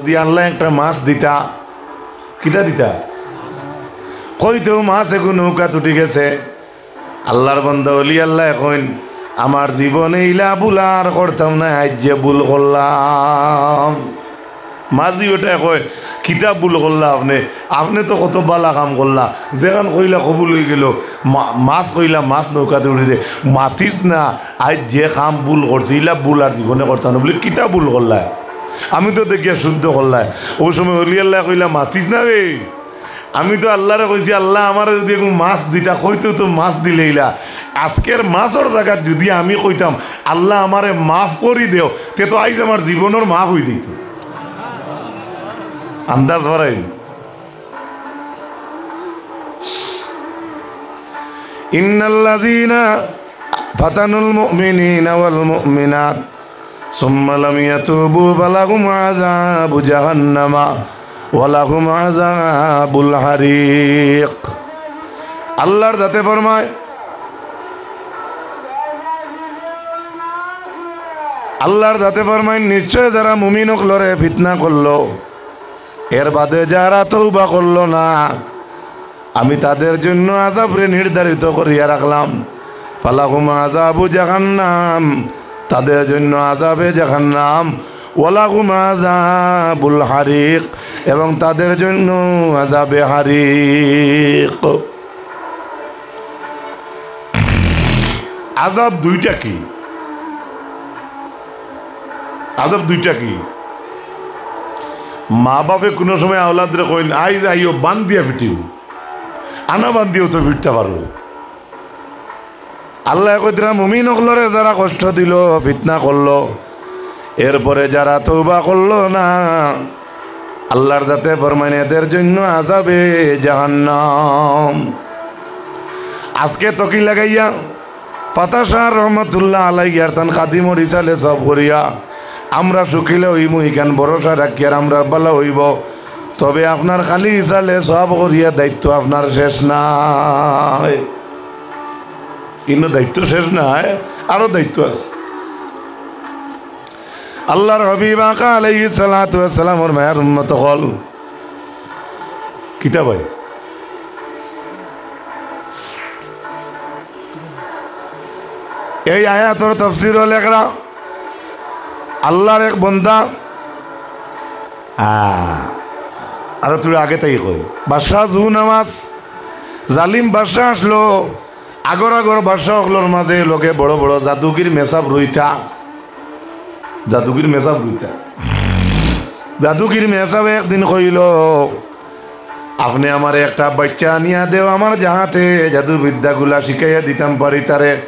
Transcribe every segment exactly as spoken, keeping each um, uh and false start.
যদি আল্লায় একটা মাছ দিতা, কিতা দিতা? কইতো মাছ এগু নৌকাত উঠি গেছে। আল্লার বন্দা অলি আল্লায় কইন, "আমার জীবনে ইলা ভুল আর করতাম না, আইজ যে ভুল করলাম।" মাঝি বেটায় কয়, "কিতা ভুল করলা আপনে? আপনে তো কত বালা কাম করলা, যেখান কইলা কবুল অইগেলো, মা-, মাছ কইলা, মাছ নৌকাত উঠি যায়, মাতিস না, আইজ যে কাম ভুল করছি, ইলা ভুল আর জীবনে করতাম না।" বুলে, "কিতা ভুল করলা? আমি তো দেখিয়া শুদ্ধ করলা।" অউ সময় অলি আল্লায় কইলা, "মাতিস না বে।" আমি তো আল্লারে কইছি, "আল্লা, আমারে যদি এগু মাছ দিতা, কইতো তো মাছ দিলাইলা। আজকের মাছর জাগাত যদি আমি কইতাম, 'আল্লা, আমারে মাফ করি দেও,' তে তো আইজ আমার জীবনর মাফ অইযিতো।" আন্দাজ বাড়াইল। ইন্নাল্লাযীনা ফাতানুল মুমিনিনা ওয়াল মুমিনাত সুম্মা লাম ইয়াতুবু ফালাহুম আযাবু জাহান্নামা ওয়া লাহুম আযাবুল হারিক। আল্লার জাতে ফরমায়, আল্লার জাতে ফরমায়, নিশ্চয় যারা মুমিন অকলরে ফিতনা করলো, এর বাদে যারা তওবা করলো না, আমি তাদের জন্য আযাবরে নির্ধারিত করিয়া রাখলাম। ফালাহুম আযাবু জাহান্নাম, তাদের জন্য আযাবে জাহান্নাম। ওয়ালাহুম আযাবুল হারিক, এবং তাদের জন্য আযাবে হারিক। আযাব দুইটা কি? আযাব দুইটা কি? মা বাপে কুনু সময় আওলাদরে কইন, "আইজ আইও, বান্ধিয়া ফিটিও।" আনা বান্ধিয়াও তো ফিরতা পারো। আল্লায় কইতরা মুমিন অকলরে যারা কষ্ট দিলো, ফিতনা করলো, এরপরে যারা তওবা করলো না, আল্লার জাতে ফরমাইন এদের জন্য আযাবে জাহান্নাম। আজকে তকি লাগাইয়া ফাতা শাহ রহমতুল্লাহ আলাইহি আর তান খাদিমর ইসালে সওয়াব করিয়া আমরা শুকিলা অইমু, ইখান ভরসা রাখিয়ার আমরার বালা অইবো। তবে আপনার খালি ইসালে সওয়াব করিয়া দায়িত্ব আপনার শেষ নায়। ইনো দায়িত্ব শেষ নায়, আরো দায়িত্ব আছে। আল্লার হাবিব আকা আলাইহিস সালাতু ওয়াস সালামর মায়ার উম্মত অকল। কিতা ভাই? এই আয়াতর তাফসীরো লেখরা, আল্লার এক বন্দা, আ, আরো থুড়া আগে থাকি কই, বাদশা জু নওয়াজ, জালিম বাদশা আছলো, আগর আগর বাদশা অকলর মাঝে লগে বড় বড় জাদুগির মেসাব রইতা, জাদুগির মেসাব রইতা। জাদুগির মেসাবে একদিন কইলো, "আপনে আমারে একটা বাইচ্চা আনিয়া দেও, আমার যাহাতে জাদু বিদ্যাগুলা শিখাইয়া দিতাম পারি তারে।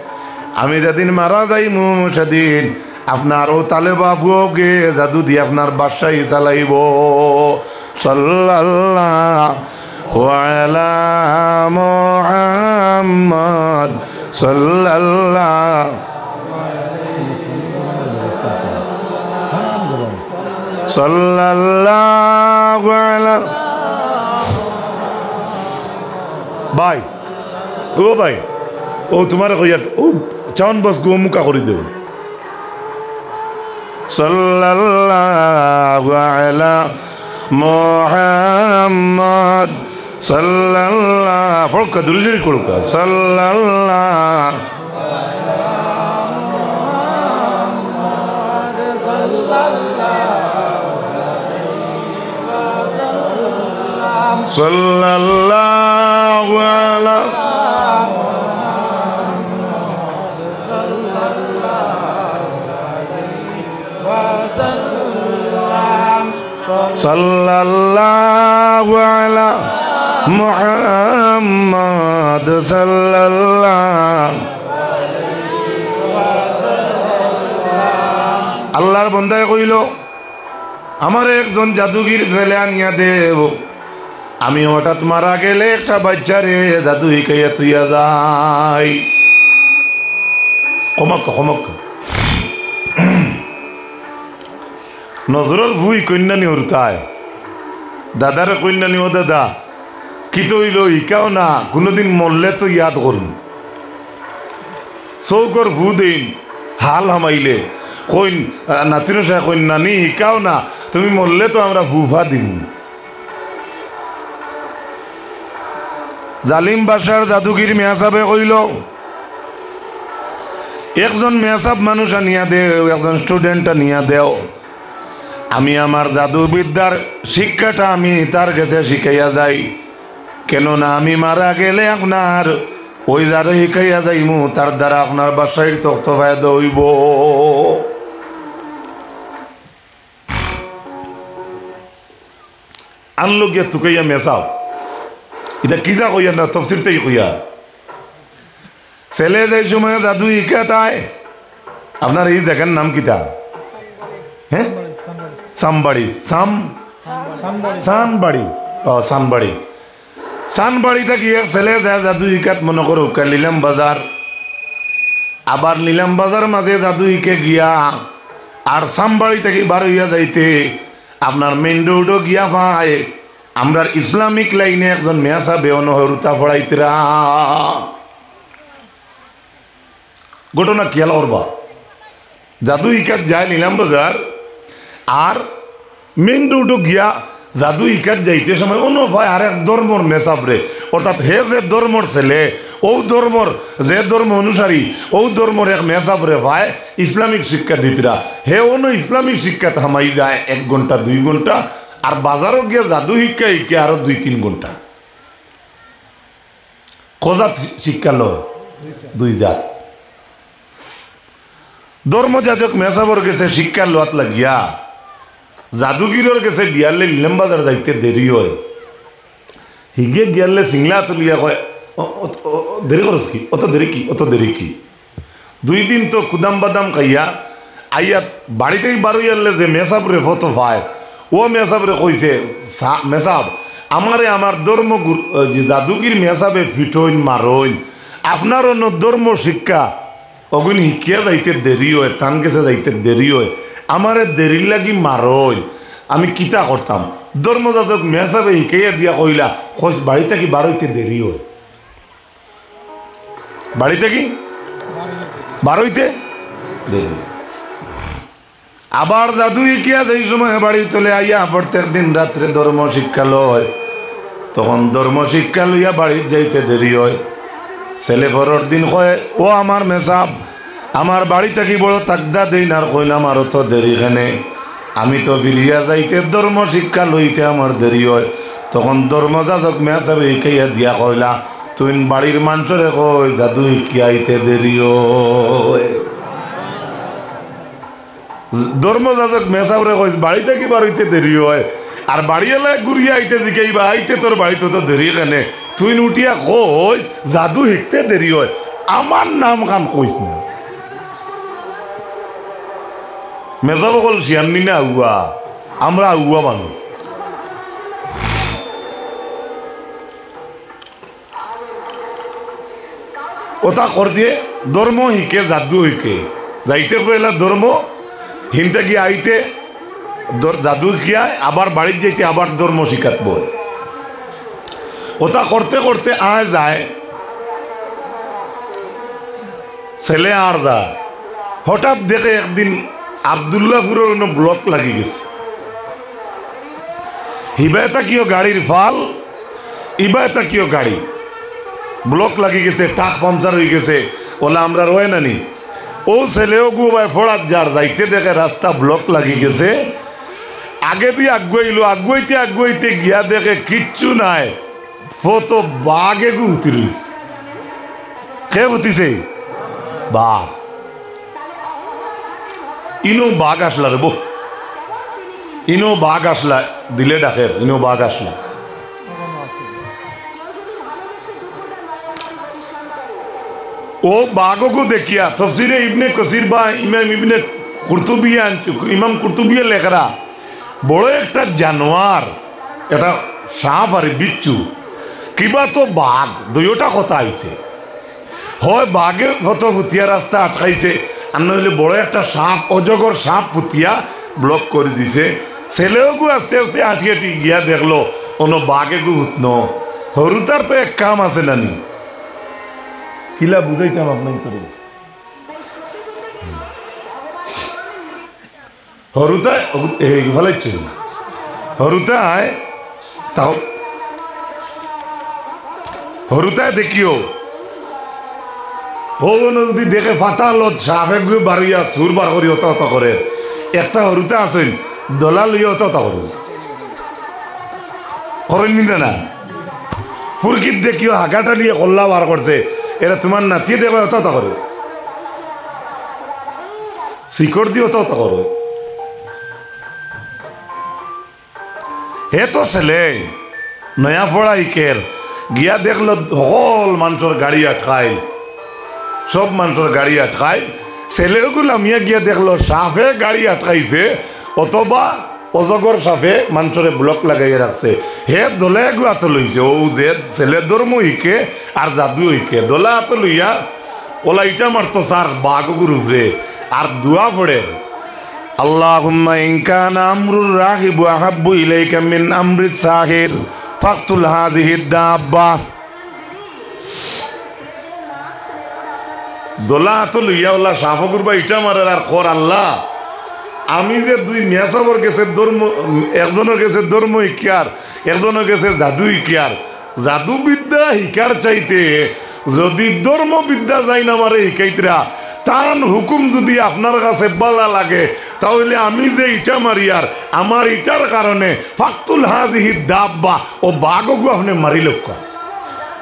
আমি যেদিন মারা যাইমু, সেদিন আপনার অউ তালেবা পুয়াগে জাদু দি আপনার বাদশাই চালাইবো।" সাল্লাল্লাহু আলা মুহাম্মদ সাল্লাল্লাহু সাল্লাল্লাহু আলা। ভাই, ও ভাই, ও তুমারে কইয়ার, ও চাউন বস গো মুকা করি দেও। সাল্লাল্লাহু আলা মুহাম্মদ সাল্লাল্লাহু, পড়ুক্কা, দুরুদ শরীফ পড়ুক্কা। সাল্লাল্লাহু, সাল্লাল্লাহু আলা। সাল্লাল্লাহু আলা মুহাম্মদ সাল্লাল্লাহু। আল্লার বন্দায় কইলো, "আমারে একজন জাদুগির ফেলে আনিয়া দেও, আমি হঠাৎ মারা গেলে একটা বাইচ্চারে জাদু হিকাইয়া থুইয়া যাই।" কমক, কমক। নজরর ভুই কইন্নানি হরুতায়। দাদারে কইন্নানি, "ও দাদা, কিতা অইলো, হিকাও না, কুনুদিন মরলে তো ইয়াদ করমু।" চউখর ভু দেইন, হাল হামাইলে কইন, আ, নাতিন অকলে কইন, "নানি, হিকাও না, তুমি মরলে তো আমরা ফুফা দিমু। জালিম বাদশার জাদুগির মেয়াসাবে কইল, একজন মেয়াসাব মানুষ আনিয়া দেও, একজন স্টুডেন্ট আনিয়া দেও। আমি আমার জাদুবিদ্যার শিক্ষাটা আমি তার গেছে শিখাইয়া যাই, কেননা আমি মারা গেলে আপনার ওই যারে শিখাইয়া যাইমু, তার দ্বারা আপনার বাদশাইর তখত ফায়দা অইবো। আনলো গিয়া তুকাইয়া মেয়াসাব। ইটা কিজা কইয়া না, তফসির তাই কইয়া। ছেলে যেই সময় জাদু শিখাত আয়, আপনার এই জাগার নাম কিতা? হ্যাঁ? সামবাড়ি। সাম-, সানবাড়ি। ও, সানবাড়ি। সানবাড়ি থাকি এক ছেলে যায় জাদু শিখাত, মনো করো, নিলাম বাজার। আবার নিলাম বাজার মাঝে জাদু শিখে গিয়া, আর সামবাড়ি থাকি বার অইয়া যাইতে আপনার মেইন রোডও গিয়া পায়, আমরার ইসলামিক লাইনে একজন মেয়াসাবে অনো হুরুতা পড়াইতরা। ঘটনা খিয়াল করবা, জাদু শিখাত যায় নিলাম বাজার, আর মেইন রোডও গিয়া জাদু শিখাত যাইতে সময় অনো পায় আরেক ধর্মর মেয়াসাবরে, অর্থাৎ হে যে ধর্মর ছেলে, অউ ধর্মর, যে ধর্ম অনুসারী, অউ ধর্মর এক মেয়াসাবরে পায় ইসলামিক শিক্ষা দিতরা। হে অনো ইসলামিক শিক্ষাত হামাই যায় এক ঘন্টা, দুই ঘন্টা, আর বাজারও গিয়া জাদু শিক্ষা শিখে আরো দুই তিন ঘন্টা। কজাত শিক্ষা লয়? দুই জাত। ধর্মযাজক মেয়াসাবর গেছে শিক্ষা লওয়াত লাগিয়া জাদুগিরর গেছে গিয়ালে নিলাম বাজার যাইতে দেরি অয়। হিগে গিয়ালে সিংলা তুলিয়া কয়, "অ, অ, অ, অ, দেরি করস কি? অত দেরি কি? অত দেরি কি?" দুই দিন তো কুদাম বাদাম খাইয়া আইয়া বাড়িতেই বারই আনলে যে মেয়াসাবরে ফতো পায়, অউ মেয়াসাবরে কইছে, "সা-, মেয়াসাব, আমারে আমার ধর্ম গুরু, অ, যে জাদুগির মেয়াসাবে ফিটইন মারইন, আপনার অনো ধর্ম শিক্ষা অগুইন শিখিয়া যাইতে দেরি অয়, তান গেছে যাইতে দেরি অয়, আমারে দেরির লাগি মারইন, আমি কিতা করতাম?" ধর্মযাজক মেয়াসাবে শিখাইয়া দিয়া কইলা, কইস, "বাড়ি থাকি বারইতে দেরি অয়।" বাড়ি থাকি বারইতে দেরি। আবার জাদু শিখিয়া যেই সময় বাড়ি চলে আইয়া প্রত্যেক দিন রাত্রে ধর্ম শিক্ষা লয়, তখন ধর্ম শিক্ষা লইয়া বাড়িত যাইতে দেরি অয়। ছেলে পরর দিন কয়, "ও আমার মেয়াসাব, আমার বাড়ি থাকি বড় তাগদা দেইন আর কইন আমার অত দেরি কেনে?" আমি তো ফিরিয়া যাইতে ধর্ম শিক্ষা লইতে আমার দেরি অয়। তখন ধর্মযাজক মেয়াসাবে শিখাইয়া দিয়া কইলা, "তুইন বাড়ির মানষরে কইস জাদু শিখিয়া আইতে দেরি অয়।" ধর্মযাজক মেয়াসাবরে কইস, "বাড়ি থাকি বারইতে দেরি অয়।" আর বাড়িআলায় ঘুরিয়া আইতে জিগাইবা, "আইতে তোর বাড়িত অত দেরি কেনে?" তুইন উঠিয়া কইস, "জাদু শিখতে দেরি অয়।" আমার নাম খান কইস না। মেয়াসাব অকল শিয়ান নি না আউয়া, আমরা আউয়া মানুষ। অতা করতে ধর্ম শিখে, জাদু শিখে। যাইতে পয়লা ধর্ম, হিনতে গিয়া আইতে ধর-, জাদু শিখিয়া আবার বাড়িত যাইতে আবার ধর্ম শিখাত বয়। অতা করতে করতে আয় যায়, ছেলে আর যায়। হঠাৎ দেখে একদিন আব্দুল্লাপুরর অনো ব্লক লাগি গেছে। হিবায় থাকিও গাড়ির ফাল, ইবায় থাকিও গাড়ি। ব্লক লাগি গেছে, ট্রাক পাংচার অই গেছে, অলা আমরা রয় না নি। অউ ছেলে অগু বায় ফড়াত যার, যাইতে দেখে রাস্তা ব্লক লাগি গেছে। আগেদি আগুয়াইলো, আগুয়াইতে আগুয়াইতে গিয়া দেখে কিচ্ছু নাই। ফতো বাঘ এগু হুতি রইছে। কে হুতিছে? বাঘ। ইনো বাঘ আছলা রে বো। ইনো বাঘ আছলা, দিলে ডাকের, ইনো বাঘ আছলা। অউ বাঘ অগু দেখিয়া তফসিরে ইবনে কাসির বা ইমাম ইবনে কুরতুবী আন-, ইমাম কুরতুবীয়ে লেখরা, বড় একটা জানোয়ার, এটা সাপ আর বিচ্ছু, কিবা তো বাঘ, দুইওটা কথা আইছে। হয় বাঘে ফতো হুতিয়া রাস্তা আটকাইছে, আর নইলে বড় একটা সাপ, অজগর সাপ হুতিয়া ব্লক করি দিছে। ছেলে অগু আস্তে আস্তে আটি আটি গিয়া দেখলো, অনো বাঘ এগু হুতনো। হুরুতার তো এক কাম আছে না নি? কিলা বুঝাইতাম আপনাইনতরে? হরুতায়, এই ফালাইছে। হরুতায়, তাও, হরুতায় দেখিও। ও যদি দেখে পাতালত সাপে গুয়ে বারইয়া সুর বার করি অতা অতা করে, একটা হরুতা আছইন, দলা লইয়া অতা অতা করে। করেন নি না? ফুরকিত দেখিও হাগাটা নিয়ে কল্লা বার করছে, এরা তোমার নাতিয়ে দেখো অতা অতা করে। শিকড় দিয়ে অতা অতা করে। হে তো ছেলে, নয়া পড়া ইকের, গিয়া দেখলো হকল মানষর গাড়ি আটকাইল, সব মানষর গাড়ি আটকাইল। ছেলে ওগু লামিয়া গিয়া দেখলো সাপে গাড়ি আটকাইছে, অথবা অজগর সাপে মানষরে ব্লক লাগাইয়া রাখছে। হে দলা এগু আতো লইছে, ও যে ছেলে ধর্ম ইকে আর জাদু ইকে, দলা আতো লইয়া ওলা ইটা মারতো সার বাঘ ওগুর উপরে, আর দোয়া পড়ে, "আল্লাহুম্মা ইন কানা আমরুর রাগিব আহাব্বু ইলাইকা মিন আমরিস সাহির, ফাকতুল হাযিহিদ দাব্বা।" দলা আতো লইয়া ওলা সাপ ওগুর বায় ইটা মারের আর কর, "আল্লাহ, আমি যে দুই মেসাবর গেছে ধর্ম, একজনর গেছে ধর্ম ইকিয়ার, একজনর গেছে জাদু ইকিয়ার, জাদুবিদ্যা হিকার চাইতে যদি ধর্মবিদ্যা যাইন আমারে হিকাইতরা, তান হুকুম যদি আপনার কাছে বালা লাগে, তাহলে আমি যে ইটা মারিয়ার, আমার ইটার কারণে ফাকতুল হাযিহি দাব্বা, ও বাঘ ওগু আপনে মারিলউক্কা।"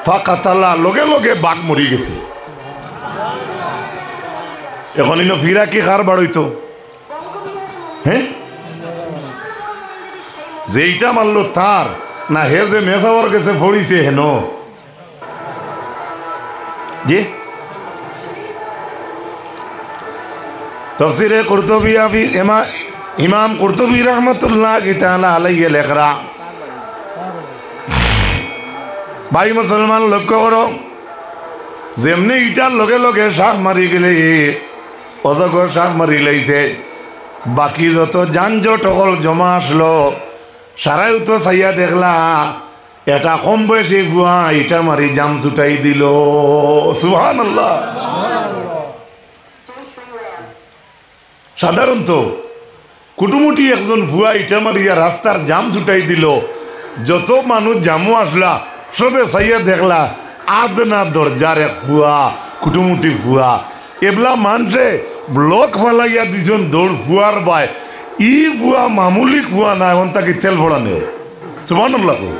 ফাকাতালা, লগে লগে বাঘ মরি গেছে। এখন ইনো ফিরাকি কার বারইতো? হ্যাঁ? যে ইটা মারলো তার, না হে যে মেসাবর গেছে পড়িছে হেন? জি? তফসিরে কুরতুবী আফি-, এমা-, ইমাম কুরতুবী রহমতুল্লাহি তাআলা আলাইহি লেখরা। ভাই মুসলমান, লক্ষ্য করো, যেমনে ইটার লগে লগে সাপ মারি গেলে, অজগর সাপ মারি লাইছে, বাকি যত যানজট হকল জমা আসলো, সারাইউ তো চাইয়া দেখলা, এটা কম বয়সী ফুয়া ইটা মারি জাম ছুটাই দিল। সুবহানাল্লাহ। সাধারণত কুটুমুটি একজন ফুয়া ইটা মারিয়া রাস্তার জাম ছুটাই দিল। যত মানুষ জামো আসলা, সবে চাইয়া দেখলা, আদনা দরজার এক ফুয়া, কুটুমুটি ফুয়া। এবলা মানষে ব্লক ফালাইয়া দিছইন দৌড় ফুয়ার বায়। ই ফুয়া মামুলি ফুয়া না, এখন তাকে তেল ফোড়া নেও। সুবহানাল্লাহ কও।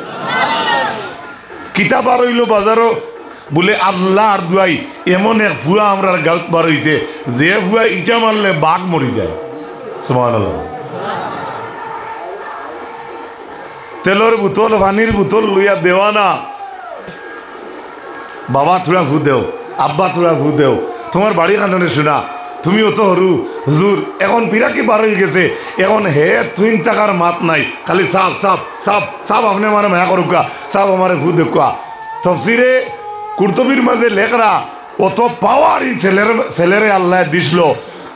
কিতা বার অইলো বাজারো? বুলে, "আল্লাহর দুয়াই, এমন এক ফুয়া আমরার গাউত বার অইছে, যে ফুয়া ইটা মারলে বাঘ মরি যায়।" সুবহানাল্লাহ। তেলর বোতল, পানির বোতল লইয়া দেওয়ানা। "বাবা, থুড়া ফু দেও, আব্বা, থুড়া ফু দেও, তুমার বাড়ি কান্দনে শুনা, তুমি অত হরু, হুজুর, এখন ফিরাকি বার অই গেছে, এখন হে তুইন থাকার মাত নাই, খালি সাপ, সাপ, সাপ, সাপ, আপনে আমারে মায়া করুক্কা, সাপ আমারে ফু দেউক্কা।" তফসিরে কুরতুবীর মাঝে লেখরা, অত পাওয়ার ই ছেলের, ছেলেরে আল্লায় দিছলো,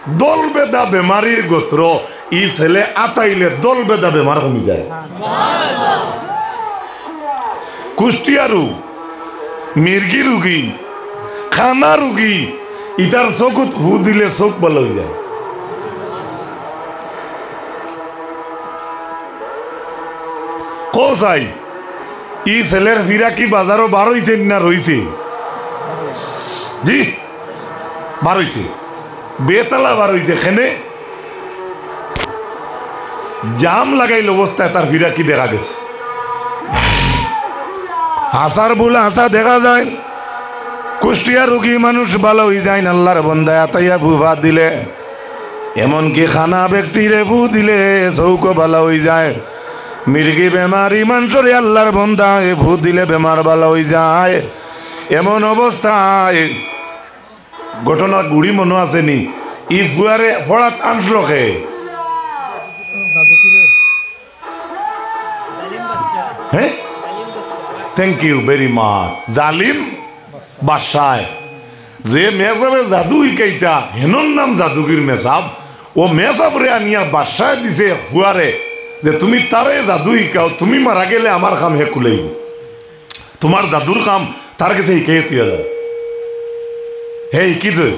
দল বেদা বেমারির গোত্র, ই ছেলে আতাইলে দল বেদা বেমার কমি যায়। কুষ্টিয়া রোগ, মির্গি রুগী, কানা রুগী, ইতার চকুত ফু দিলে চউখ ভালা অই যায়। কও চাই, ই ছেলের ফিরাকি বাজারো বার অইছে না রইছে? জি, বার অইছে। বেতালা বার অইছে, কেনে? জাম লাগাইল অবস্থায় তার ফিরাকি দেখা গেছে। হাছার ভুল হাছা দেখা যায়। কুষ্টিয়া রুগী মানুষ ভালা অই যায়, আল্লাহর বন্দায় আতাইয়া ফু দিলে, এমনকি কানা ব্যক্তিরে ফু দিলে চউখও ভালা অই যায়। মির্গি বেমারি মানষরে আল্লাহর বন্দায় ফু দিলে বেমার ভালা অই যায়। এমন অবস্থায় ঘটনা গুড়ি মনো আছে নি? ই ফুয়ারে ফড়াত আনছলো কে? হ্যাঁ? Thank you very much। জালিম বাদশায় যে মেসাবে জাদু হিকাইতা, হেনর নাম জাদুগির মেসাব। ও মেসাবরে আনিয়া বাদশায় দিছে এক ফুয়ারে, যে, "তুমি তারে জাদু হিকাও, তুমি মারা গেলে আমার কাম হে কুলাইব।" তুমার জাদুর কাম তার গেছে হিকাইয়া থুইয়া যাও। হে হিকি থই।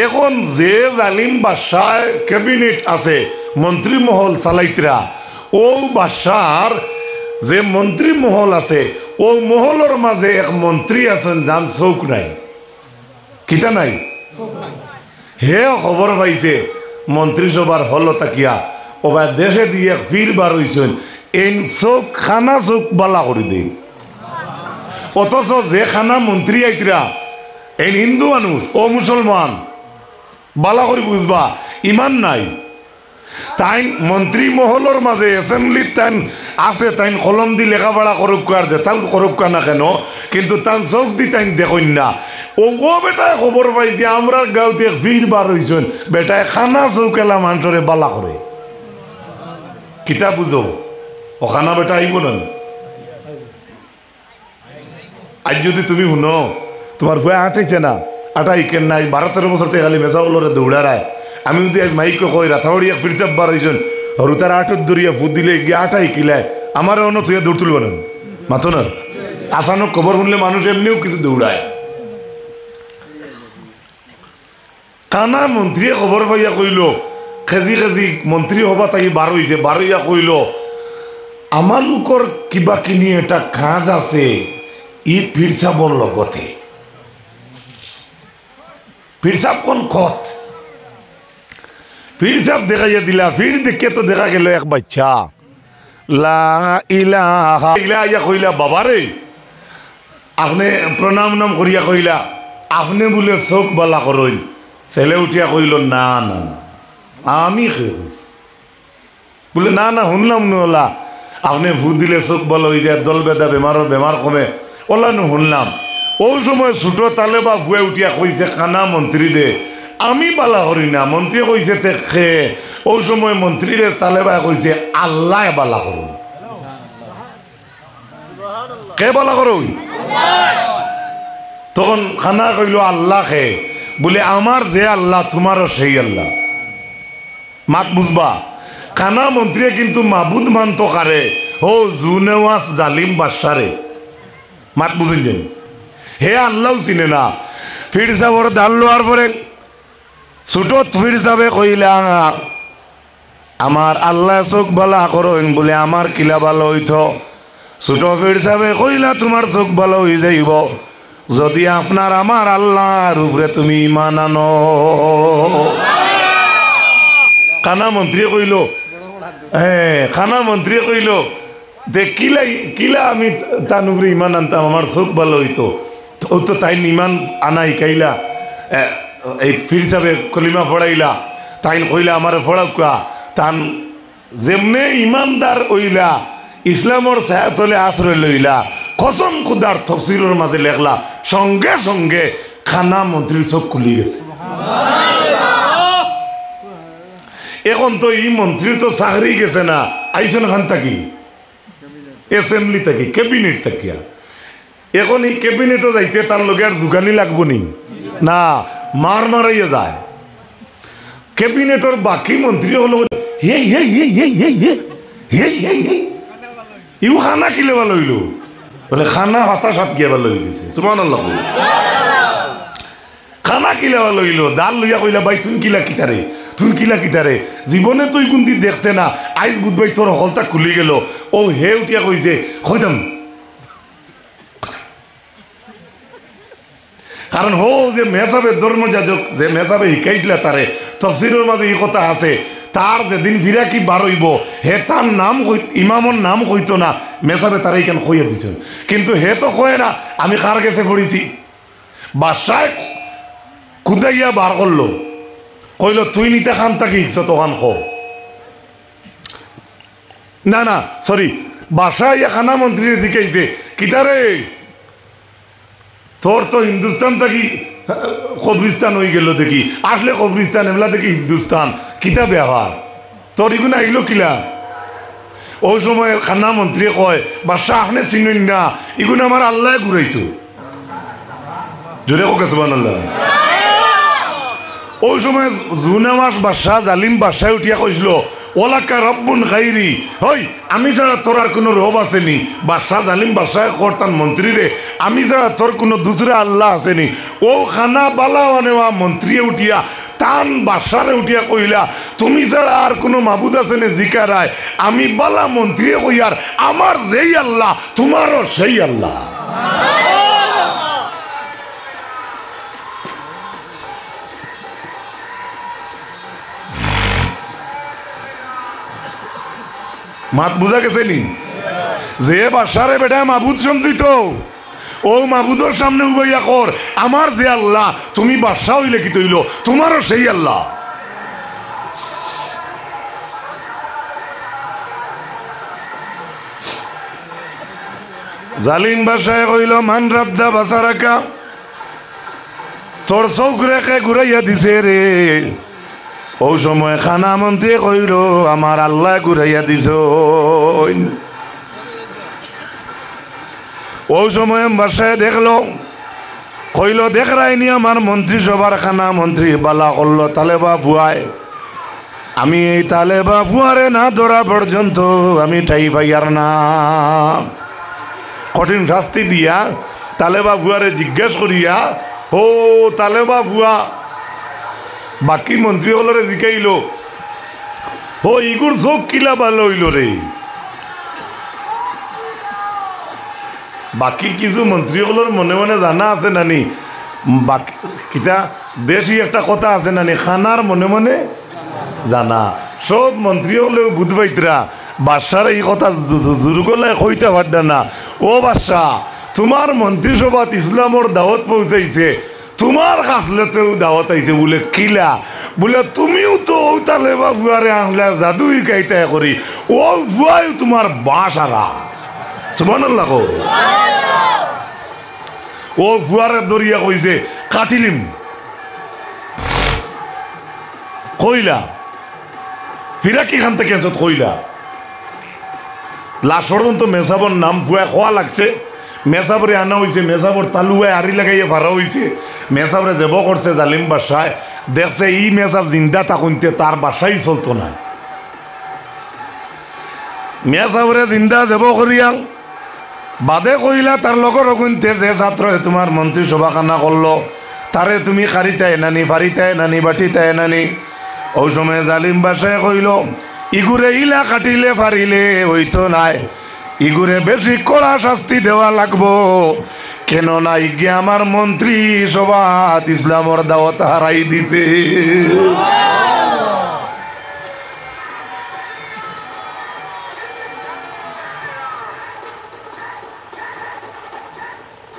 এখন যে জালিম বাদশায় cabinet আছে, মন্ত্রী মহল চালাইতরা, অউ বাদশার যে মন্ত্রী মহল আছে, অউ মহলর মাঝে এক মন্ত্রী আছইন, যান চউখ নাই। কিতা নাই? হে খবর পাইছে মন্ত্রিসভার হলো থাকিয়া, ওবা দেশেদি এক পীর বার অইছইন, এইন চউখ, কানা চউখ বালা করি দেইন। অথচ যে কানা মন্ত্রী আইতরা, এইন হিন্দু মানুষ, অউ মুসলমান, বালা করি বুঝবা, ইমান নাই। তাইন মন্ত্রী মহলর মাঝে, assembly-ত তাইন আছে, তাইন কলম দি লেখাপড়া করউক্কা আর যেতাউ করউক্কা না কেনে, কিন্তু তান চউখ দি তাইন দেখইন না। অউ, অউ বেটায় খবর পাইছে আমরার গাউত এক পীর বার অইছইন, বেটায় কানা চউখ এলা মানষরে বালা করে। কিতা বুঝো, অউ কানা বেটা আইবো না? আইজ যুদি তুমি হুনো, তুমার পুয়ায় আটাইছে না, আটা হিকের না, বারো তেরো বছর থাকি খালি মেসাব অকলরে দৌড়ারায়। আমি যুদি আইজ মাইকো কই, রাতাবাড়ি এক পীর সাব বার অইছইন, হুরুতার আটত ধরিয়া ফু দিলে গিয়া আটা হিকিলায়, আমারে অনো থইয়া দৌড় তুলবো না, মাতো না। আচানক খবর হুনলে মানুষ এমনেউ কিছু দৌড়ায়। কানা মন্ত্রীয়ে খবর পাইয়া কইলো, খেজি খেজি মন্ত্রী হবা থাকি বার অইছে, বার অইয়া কইলো, "আমালোকর কিবাকিনি এটা কাজ আছে ই পীর সাবর লগতে।" পীর সাব কোন খত? পীর সাব দেখাইয়া দিলা, পীর দেখিয়া তো দেখা গেল এক বাচ্চা। লা ইলাহা ইল্লা আইয়া কইলা, "বাবারে," আপনে প্রণাম নাম করিয়া কইলা, "আপনে বুলে চউখ বালা করইন।" ছেলে উঠিয়া কইলো, "না, না, না, আমি কে কইছি?" বুলে, "না, না, হুনলাম নু অলা, আপনে ফু দিলে চউখ বালা অইযায়, দল বেদা বেমারর বেমার কমে, অলা নু হুনলাম।" অউ সময় ছুটো তালেবা পুয়ায় উঠিয়া কইছে কানা মন্ত্রীরে, "আমি বালা করি না।" মন্ত্রীয়ে কইছে, "তে কে?" অউ সময় মন্ত্রীরে তালেবায় কইছে, "আল্লায় বালা করইন।" কে বালা করইন? তখন কানা কইলো, "আল্লাহ কে?" বুলে, "আমার যে আল্লাহ, তুমারও সেই আল্লাহ।" মাত বুঝবা? কানা মন্ত্রীয়ে কিন্তু মাবুদ মানতো কারে? হো জুনেওয়াস জালিম বাদশারে। মাত বুঝইন যেন? হে আল্লাহও চিনে না। পীর সাবর দান লওয়ার পরে ছুটোত পীর সাবে কইলা, "আমার আল্লায় চউখ বালা করইন।" বুলে, "আমার কিলা বালা অইতো?" ছুটো পীর সাবে কইলা, "তুমার চউখ বালা অইযাইবো যুদি আপনার আমার আল্লাহর উপরে তুমি ইমান আনো।" কানা মন্ত্রীয়ে কইলো, হ্যাঁ, কানা মন্ত্রীয়ে কইলো, "তে কিলা, কিলা আমি তান উপরে ইমান আনতাম, আমার চউখ বালা অইতো?" অউ তো তাইন ইমান আনা হিকাইলা, এ, এই পীর সাবে কলিমা পড়াইলা, তাইন কইলা, "আমারে পড়াউক্কা।" তান যেমনে ইমানদার অইলা, ইসলামর ছায়াতলে আশ্রয় লইলা, কসম খুদার তফসিরর মাঝে লেখলা, সঙ্গে সঙ্গে কানা মন্ত্রীর চউখ খুলি গেছে। এখন তো ই মন্ত্রীর তো চাকরি গেছে না, আইছইন কান থাকি? Assembly থাকি, cabinet থাকিয়া। এখন ই cabinet-ও যাইতে তার লগে আর জুগানি লাগবো নি? না, মার মারাইয়া যায়। Cabinet-র বাকি মন্ত্রী অকল, "হে, হে, হে।" ইউ কানা কিলা বালা অইলো? বুলে, "কানা হতাশাত গিয়া বালা অইগেছে।" সুবহানাল্লাহ। কানা কিলা বালা অইলো? দান লইয়া কইলা, "ভাই, তুইন কিলা কিতারে? তুইন কিলা কিতারে? জীবনে তো ইগুন দি দেখতে না, আইজ বুধ ভাই তোর হকলতা খুলি গেল।" অউ হে উঠিয়া কইছে, "কইতাম।" কারণ হো যে মেসাবে ধর্ম যাজক, যে মেসাবে হিকাইছিলা তারে, তফসিরর মাঝে ই কথা আছে, তার যেদিন ফিরাকি বার অইবো, হে তার নাম কই-, ইমামর নাম কইতো না, মেসাবে তারে ইখান কইয়া দিছইন। কিন্তু হে তো কয় না, "আমি কার গেছে পড়ছি?" বাদশায় কুদাইয়া বার করলো, কইলো, "তুইন ইতা কান থাকি হিকছত অখান ক।" না, না, sorry, বাদশায় ইয়া কানা মন্ত্রীরে জিকাইছে, "কিতারে? তোর তো হিন্দুস্তান থাকি কবরিস্তান অইগেলো দেখি, আসলে কবরিস্তান, এবলা দেখি হিন্দুস্তান, কিতা ব্যাপার? তোর ইগুন আইলো কিলা?" অউ সময় কানা মন্ত্রীয়ে কয়, "বাদশা, আপনে চিনইন না, ইগুন আমার আল্লায় ঘুরাইছে।" জোরে কউক্কা সুবহানাল্লাহ। অউ সময় জুনেওয়াস বাদশা, জালিম বাদশায় উঠিয়া কইছিল, "ওয়ালাকা রব্বুন গাইরি।" হই, আমি ছাড়া তোর আর কুনু রব আছে নি? বাদশা, জালিম বাদশায় কর তান মন্ত্রীরে, "আমি ছাড়া তোর কুনু দুসরা আল্লাহ আছে নি?" অউ কানা বালা মানেওয়া মন্ত্রীয়ে উঠিয়া তান বাদশারে উঠিয়া কইলা, তুমি ছাড়া আর কুনু মাবুদ আছে নে জিকারায়? আমি বালা মন্ত্রীয়ে কইয়ার, আমার যেই আল্লাহ, তুমারও সেই আল্লাহ। মাত বুঝা গেছে নি? যে বাদশারে বেটায় মাবুদ সমঝিতো, অউ মাবুদর সামনে উবাইয়া কর, আমার যে আল্লাহ, তুমি বাদশা অইলে কিতা অইলো, তুমারও সেই আল্লাহ। জালিম বাদশায় কইলো, "মান রাদ্দা বাসারাকা?" তোর চউখরে কে ঘুরাইয়া দিছে রে? অউ সময় কানা মন্ত্রীয়ে কইলো, "আমার আল্লায় ঘুরাইয়া দিছইন।" অউ সময় বাদশায় দেখলো, কইলো, "দেখরায়নি আমার মন্ত্রীসভার কানা মন্ত্রী, বালা করলো তালেবা পুয়ায়।" আমি এই তালেবা পুয়ারে না ধরা পর্যন্ত আমি ঠাই পাইয়ার না। কঠিন শাস্তি দিয়া তালেবা পুয়ারে জিজ্ঞেস করিয়া, "ও তালেবা পুয়া," বাকি মন্ত্রী অকলরে জিকাইলো, "ও ইগুর চউখ কিলা বালা অইলো রে?" বাকি কিছু মন্ত্রী অকলর মনে মনে জানা আছে নানি, বাকি কিতা দেশি একটা কথা আছে নানি, কানার মনে মনে জানা। সব মন্ত্রী অকলেও বুঝ পাইতরা, বাদশারে ই কথা জু-, জু-, জুর গলায় কইতা পাররা না। "ও বাদশা, তুমার মন্ত্রীসভাত ইসলামর দাওয়াত পৌঁছাইছে, তুমার খাছলতেও দাওয়াত আইছে।" বুলে, "কিলা?" বুলে, "তুমিও তো অউ তালেবা পুয়ারে আনলা জাদু হিকাইতায় করি, অউ পুয়ায়ও তুমার বাঁশ হারা।" সুবহানাল্লাহ কও। অউ পুয়ারে ধরিয়া কইছে, "কাটিলিম।" কইলা, ফিরাকি খান থাকি আছত কইলা। লাশ পর্যন্ত মেসাবর নাম পুয়ায় কওয়া লাগছে। মেসাবরে আনা অইছে, মেসাবর তালুয়ায় আড়ি লাগাইয়া ফারা অইছে। মেসাবরে জেবো করছে জালিম বাদশায়। দেখছে ই মেসাব জিন্দা থাকইনতে তার বাদশাই চলতো নায়। মেসাবরে জিন্দা জেবো করিয়া বাদে কইলা, "তার লগর অগুইনতে যে ছাত্রয়ে তুমার মন্ত্রীসভা কানা করলো, তারে তুমি কাটিতায় নানি, ফাড়িতায় নানি, বাটিতায় নানি?" অউ সময় জালিম বাদশায় কইলো, "ইগুরে ইলা কাটিলে ফাড়িলে অইতো নায়, ইগুরে বেশি কড়া শাস্তি দেওয়া লাগবো, কেননা ইগে আমার মন্ত্রীসভাত ইসলামর দাওয়াত হারাই দিছে।"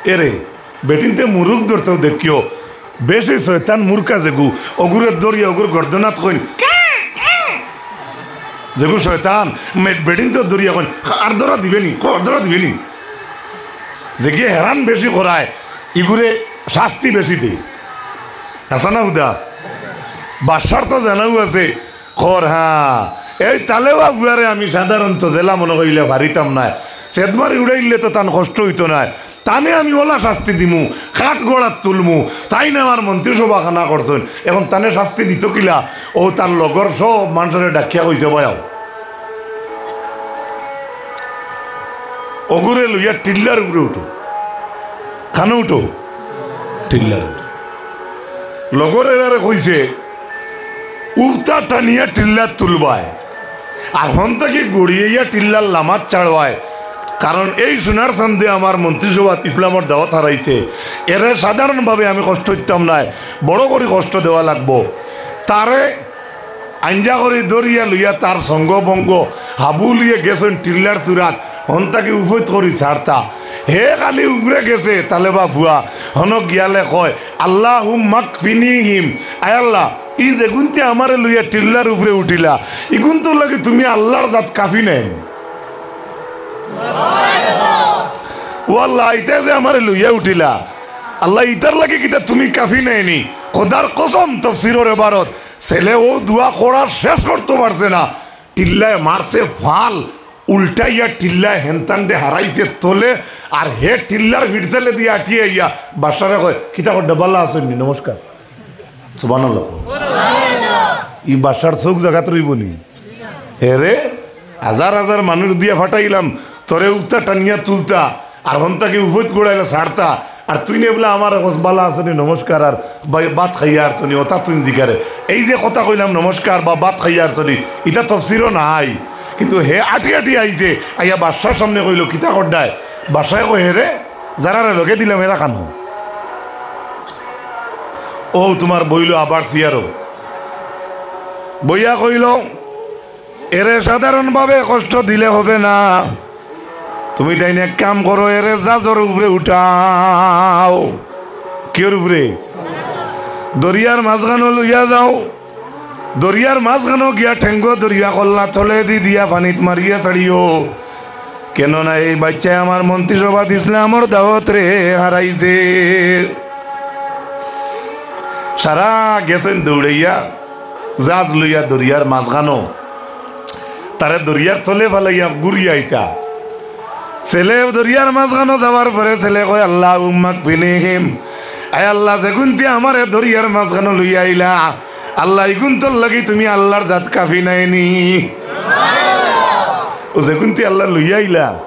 এরে, বেটিন্তে মুরুখ ধরতেও দেখিও, বেশি শয়তান মুরুখ যেগু, অগুরে ধরিয়া অগুর গর্দনাত কইন, "ক্যাঁ, ক্যাঁ।" যেগু শয়তান, মে-, বেটিন্তে ধরিয়া কইন, "আর ধরা দিবে নি, আর ধরা দিবে নি।" যেগিয়ে হেরান বেশি করায়, ইগুরে শাস্তি বেশি দেয়। আছে না হুদা? বাদশার তো জানাও আছে, কর, হ্যাঁ, এই তালেবা পুয়ারে আমি সাধারণত জেলা মনে করিলে ফাড়িতাম নায়। সেদমারি উড়াইলে তো তান কষ্ট অইতো নায়। তানে আমি অলা শাস্তি দিমু, কাঠগড়াত তুলমু। তাইন আমার মন্ত্রীসভা কানা করছইন। এখন তানে শাস্তি দিতো কিলা? অউ তার লগর সব মানষরে ডাকিয়া কইছে, "বয়াও।" অগুরে লইয়া টিল্লার উপরে উঠো। কানো উঠো? টিল্লার উপরে। লগর এরারে কইছে, "উফতা টানিয়া টিল্লাত তুলবায়, আর হন থাকি গড়িয়া টিল্লার লামাত ছাড়বায়, কারণ এই সোনার চান্দে আমার মন্ত্রীসভাত ইসলামর দাওয়াত হারাইছে, এরে সাধারণভাবে আমি কষ্ট দিতাম নায়, বড় করি কষ্ট দেওয়া লাগবো।" তারে আইঞ্জা করি ধরিয়া লইয়া তার সঙ্গ বঙ্গ হাবুলিয়ে গেছইন টিল্লার চূড়াত, হন থাকি উফইত করি ছাড়তা। হে খালি উপরে গেছে, তালেবা পুয়া, হনো গিয়ালে কয়, "আল্লাহুম্মা কফিনিহিম।" আয় আল্লাহ, ই যেগুনতে আমারে লইয়া টিল্লার উপরে উঠিলা, ইগুনতর লাগি তুমি আল্লাহর জাত কাফি নায় নি? ও আল্লাহ, ইতা যে আমারে লইয়া উঠিলা, আল্লাহ, ইতার লাগি কিতা তুমি কাফি নায় নি? খোদার কসম, তফসিরর এবারত, ছেলে অউ দোয়া করার শেষ করতো পারছে না, টিল্লায় মারছে ফাল, উল্টাইয়া টিল্লায় হেনতানরে হারাইছে তলে, আর হে টিল্লার ফিরছেলে দিয়া আটিয়া আইয়া বাদশারে কয়, "কিতা করডা, বালা আছইন নি? নমস্কার।" সুবহানাল্লাহ। ই বাদশার চউখ জাগাত রইবো নি? এরে, হাজার হাজার মানুষ দিয়া ফাটাইলাম, তোরে উফতা টানিয়া তুলতা, আর হন থাকি উফইত গড়াইলা ছাড়তা, আর তুই নে বুলে আমার কস বালা আছনি, নমস্কার, আর বা-, ভাত খাইয়া আরছনি, ওটা তুই জিকারে। এই যে কথা কইলাম নমস্কার বা ভাত খাইয়া আরছনি, ইটা তফসিরও নাই। কিন্তু হে আটি আটি আইছে, আইয়া বাদশার সামনে কইলো, "কিতা করডায়?" বাদশায় কয়, "হে রে, যারারে লগে দিলাম এরা কানো?" ও তোমার বইলো আবার সিয়ারো। বইয়া কইলো, "এরে সাধারণভাবে কষ্ট দিলে হবে না, তুমি তাইন এক কাম করো, এরে জাজর উপরে উঠাও।" কিওর উপরে? দরিয়ার মাঝখানো লইয়া যাও। দরিয়ার মাঝখানো গিয়া ঠেঙ্গো দরিয়া কল্লা তলেদি দিয়া পানিত মারিয়া ছাড়িও। কেননা এই বাইচ্চায় আমার মন্ত্রিসভাত ইসলামর দাওয়াতরে হারাইছে। সারা গেছইন দৌড়াইয়া, জাজ লইয়া দরিয়ার মাঝখানো। তারে দরিয়ার তলে ফালাইয়া ঘুরিয়া আইতা। ছেলে দরিয়ার মাঝখানো যাওয়ার পরে ছেলে কয়, "আল্লাহুম্মা কফিনিহিম।" আয় আল্লাহ, যেগুনতে আমারে দরিয়ার মাঝখানো লইয়া আইলা, আল্লাহ, ইগুনতর লাগি তুমি আল্লাহর জাত কাফি নায়নি? ও যেগুনতে আল্লাহ লইয়া আইলা,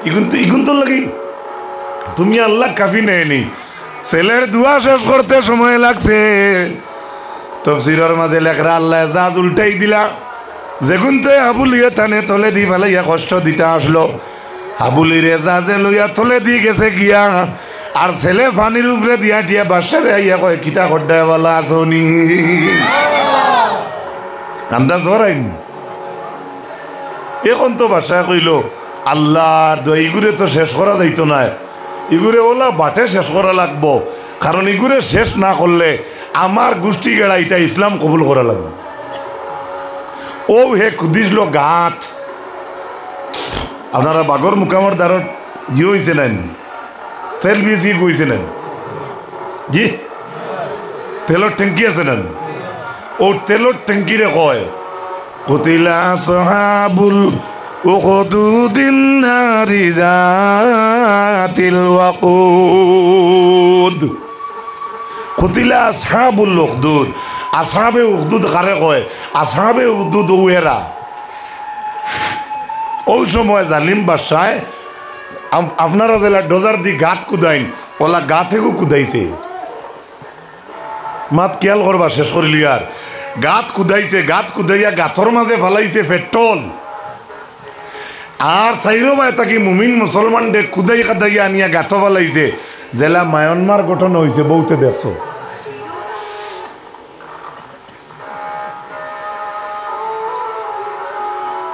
ইগুনতে, ইগুনতর লাগি তুমি আল্লাহ কাফি নায়নি? ছেলের দোয়া শেষ করতে সময় লাগছে। তফসিরর মাঝে লেখরা, আল্লায় জাজ উল্টাই দিলা। যেগুনতে হাবুলিয়ে তানে তলেদি ফালাইয়া কষ্ট দিতা আসলো, হাবুলিরে জাজে লইয়া তলেদি গেছে গিয়া। আর ছেলে পানির উপরেদি আটিয়া বাদশারে আইয়া কয়, "কিতা করডায়, বালা আছনি?" আন্দাজ ধরাইন। এখন তো বাদশায় কইলো, "আল্লাহর দোয়া, ইগুরে তো শেষ করা যাইতো নায়, ইগুরে ওলা বাটে শেষ করা লাগবো, কারণ ইগুরে শেষ না করলে আমার গুষ্টি গেড়া ইতা ইসলাম কবুল করা লাগবো।" ও হে কুদিসলো গাত। আপনারা বাগর মুকামর দ্বারর জি অইছে নাইন? তেল বেশি গইছে নাইন? জি? তেলর ট্যাঙ্কি আছে নাইন? ও তেলর ট্যাঙ্কিরে কয়, "কুতিলা আসহাবুল উখদুদিন নারি জাতিল ওয়াকুদ।" কুতিলা আসহাবুল উখদুদ। আসহাবে উখদুদ কারে কয়? আসহাবে উখদুদ ও এরা। ওই সময় জালিম বাদশায় আপ-, আপনারা যেলা ডোজার দি গাত কুদাইন, ওলা গাত এগু কুদাইছে। মাত খিয়াল করবা, শেষ করিলিয়ার। গাত কুদাইছে, গাত কুদাইয়া গাতর মাঝে ফালাইছে পেট্রোল। আর চাইরোবায় থাকি মুমিন মুসলমানরে কুদাই কাদাইয়া আনিয়া গাতো ফালাইছে। যেলা মায়ানমার গঠন অইছে, বউতে দেখছো।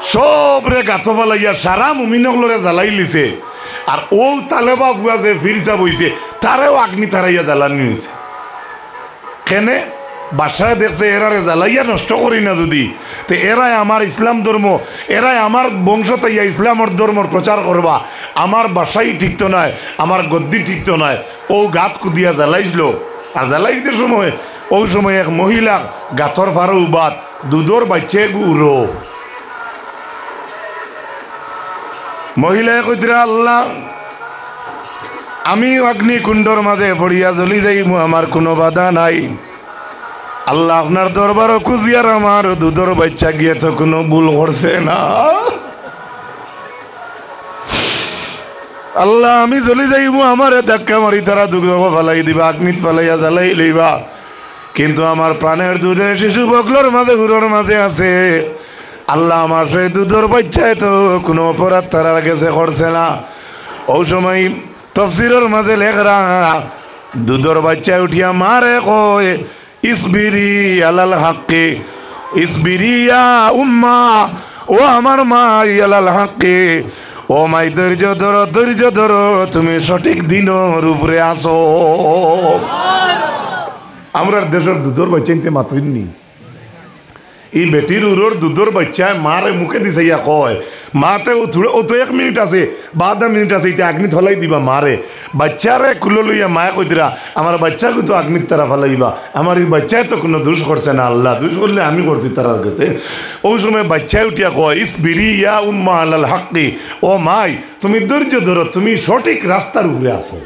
সবরে গাতো ফালাইয়া সারা মুমিন অকলরে জ্বালাইলিছে। আর ও তালেবা ফুয়া যে ফিরসা বইছে, তারেও আগ্নি তারাইয়া জ্বালানি অইছে। কেনে? বাদশায় দেখছে, এরারে জ্বালাইয়া নষ্ট করি না যুদি, তে এরায় আমার ইসলাম ধর্ম, এরায় আমার বংশ তাইয়া ইসলামর ধর্মর প্রচার করবা। আমার বাদশাই টিকতো নায়, আমার গদ্দি টিকতো নায়। ও গাত কুদিয়া জ্বালাইছিল। আর জ্বালাইতে সময়, ও সময় এক মহিলা গাতর ফারো উবাত দুধর বাইচ্চা এগু উরো। মহিলায় কইতরা, "আল্লাহ, আমি অগ্নিকুণ্ডর মাঝে পড়িয়া জ্বলি যাইমু, আমার কুনু বাধা নাই। আল্লাহ, আপনার দরবারো খুজিয়ার আমার দুধর বাইচ্চা গিয়ে তো কুনু ভুল করছে না। আল্লাহ, আমি জ্বলি যাইমু, আমারে ধাক্কা মারি তারা দুধো ফালাই দিবা, অগ্নিত ফালাইয়া জ্বালাই লইবা।" কিন্তু আমার প্রাণের দুধের শিশু বগলর মাঝে, হুরর মাঝে আছে। আল্লাহ, আমার সেই দুধর বাইচ্চায় তো কুনু অপরাধ তারার গেছে করছে না। ও সময় তফসিরর মাঝে লেখরা, দুধর বাইচ্চায় উঠিয়া মারে কয়, "ইসবিরি আলাল হাক্কি, ইসবিরি ইয়া উম্মা, ও আমার মাই, আলাল হাক্কি, ও মাই, ধৈর্য ধরো, ধৈর্য ধরো, তুমি সঠিক দিনর উপরে আছো।" আমরার দেশর দুধর বাইচ্চাইন্তে মাতইননি। ই বেটির উরর দুধর বাইচ্চায় মারে মুখেদি চাইয়া কয়, "মা, তে ও থুড়া, ও তো এক মিনিট আছে বা আধা মিনিট আছে, ইতা অগ্নিত ফালাই দিবা মারে।" বাইচ্চারে কুলো লইয়া মায়ে কইতরা, "আমার বাইচ্চাগু তো অগ্নিত তারা ফালাইবা, আমার ই বাইচ্চায় তো কুনু দুষ করছে না আল্লাহ, দুষ করলে আমি করছি তারার গেছে।" ও সময় বাইচ্চায় উঠিয়া কয়, "ইসবিরি ইয়া উম্মা আলাল হাক্কি, ও মাই, তুমি ধৈর্য ধরো, তুমি সঠিক রাস্তার উপরে আছো।"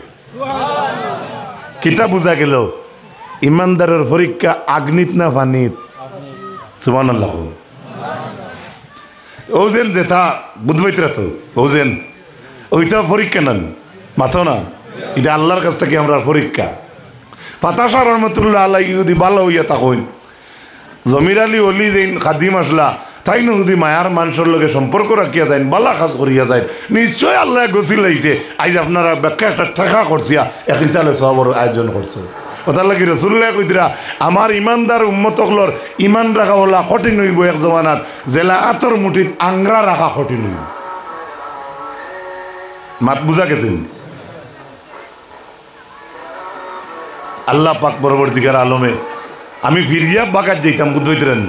কিতা বুঝা গেল? ইমানদারর পরীক্ষা অগ্নিত না পানিত? সুবহানাল্লাহ। ও যেন যেতা বুঝবাইতরা তো, ও যেন, ওইটা পরীক্ষা নান। মাতো না? ইটা আল্লার কাছ থাকি আমরার পরীক্ষা। ফাতাশা রহমতুল্লাহ আলাইহি যুদি ভালা অইয়া থাকইন, জমির আলী অলি যেইন খাদিম আছলা, তাইনও যুদি মায়ার মানষর লগে সম্পর্ক রাখিয়া যাইন, ভালা কাজ করিয়া যাইন, নিশ্চয় আল্লায় গছিলাইছে। আইজ আপনারার বাক্কা একটা টেকা খরচিয়া এক ইসালে সওয়াবর আয়োজন করছো। অতার লাগি রসুলুল্লায় কইতরা, আমার ইমানদার উম্মত অকলর ইমান রাখা অলা কঠিন অইবো এক জমানাত, যেলা আতর মুঠিত আংরা রাখা কঠিন অইবো। মাত বুজা গেছেনি? আল্লাহ পাক পরবর্তীকার আলমে, আমি ফিরিয়া বাগাত যাইতাম, বুঝতে পারতেন?